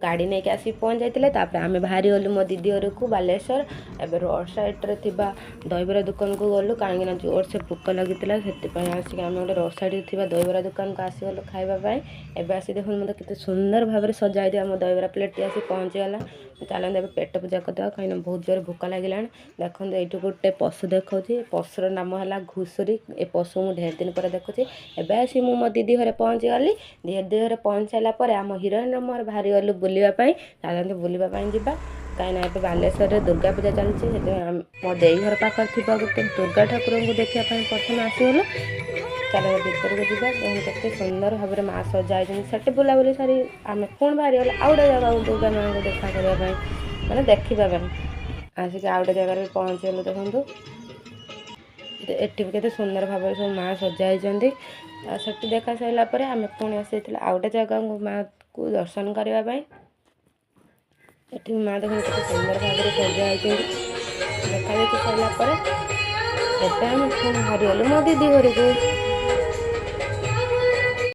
ଗାଡ଼ି ନେଇକି ଆସିକି ପହଞ୍ଚି ଯାଇଥିଲେ। ତାପରେ ଆମେ ବାହାରିଗଲୁ ମୋ ଦିଦି ଘରକୁ ବାଲେଶ୍ୱର। ଏବେ ରୋଡ଼ ସାଇଡ଼୍ରେ ଥିବା ଦହିବରା ଦୋକାନକୁ ଗଲୁ, କାହିଁକିନା ଜୋରସେ ଭୋକ ଲାଗିଥିଲା। ସେଥିପାଇଁ ଆସିକି ଆମେ ଗୋଟେ ରୋଡ଼ ସାଇଡ଼୍ରେ ଥିବା ଦହିବରା ଦୋକାନକୁ ଆସିଗଲୁ ଖାଇବା ପାଇଁ। ଏବେ ଆସି ଦେଖନ୍ତୁ, ମୋତେ କେତେ ସୁନ୍ଦର ଭାବରେ ସଜା ହେଇଥିବା ଆମ ଦହିବରା ପ୍ଲେଟ୍ଟି ଆସି ପହଞ୍ଚିଗଲା। ଚାଲନ୍ତୁ, ଏବେ ପେଟ ପୂଜା କରିଦେବା, କାହିଁକିନା ବହୁତ ଜୋରେ ଭୋକ ଲାଗିଲାଣି। ଦେଖନ୍ତୁ, ଏଇଠୁ ଗୋଟେ ପଶୁ ଦେଖାଉଛି। ପଶୁର ନାମ ହେଲା ଘୁଷୁରୀ। ଏ ପଶୁ ମୁଁ ଢେର ଦିନ ପରେ ଦେଖୁଛି। ଏବେ ଆସି ମୁଁ ମୋ ଦିଦି ଘରେ ପହଞ୍ଚିଗଲି। ଦିଦି ଘରେ ପହଞ୍ଚି ସାରିଲା ପରେ ଆମ ହିରୋଇନର ମୋର ବାହାରିଗଲୁ ବୁଲିବା ପାଇଁ। ଚାଲନ୍ତୁ, ବୁଲିବା ପାଇଁ ଯିବା, କାହିଁକିନା ଏବେ ବାଲେଶ୍ୱରରେ ଦୁର୍ଗା ପୂଜା ଚାଲିଛି। ସେଥିପାଇଁ ମୋ ଦେଇ ଘର ପାଖରେ ଥିବା ଗୋଟେ ଦୁର୍ଗା ଠାକୁରଙ୍କୁ ଦେଖିବା ପାଇଁ ପ୍ରଥମେ ଆସିଗଲୁ। ଚାଲ, ଭିତରକୁ ଯିବା। ଦେଖନ୍ତୁ, କେତେ ସୁନ୍ଦର ଭାବରେ ମା ସଜା ହେଇଛନ୍ତି। ସେଠି ବୁଲାବୁଲି ସାରି ଆମେ ପୁଣି ବାହାରିଗଲୁ ଆଉ ଗୋଟେ ଜାଗାକୁ ଦୁର୍ଗା ମାଆଙ୍କୁ ଦେଖା କରିବା ପାଇଁ, ମାନେ ଦେଖିବା ପାଇଁ। ଆସିକି ଆଉ ଗୋଟେ ଜାଗାରେ ବି ପହଞ୍ଚିଗଲୁ। ଦେଖନ୍ତୁ, ଏଠି ବି କେତେ ସୁନ୍ଦର ଭାବରେ ସବୁ ମା ସଜା ହେଇଛନ୍ତି। ଆଉ ସେଠି ଦେଖା ସାରିଲା ପରେ ଆମେ ପୁଣି ଆସିଯାଇଥିଲୁ ଆଉ ଗୋଟେ ଜାଗାକୁ ମାଆକୁ ଦର୍ଶନ କରିବା ପାଇଁ। ଏଠି ମା ଦେଖନ୍ତୁ, କେତେ ସୁନ୍ଦର ଭାବରେ ସଜା ହେଇଛନ୍ତି। ଦେଖା ଦେଖି ସାରିଲା ପରେ ଏବେ ଆମେ ପୁଣି ବାହାରିଗଲୁ ମୋ ଦିଦି ଘରକୁ।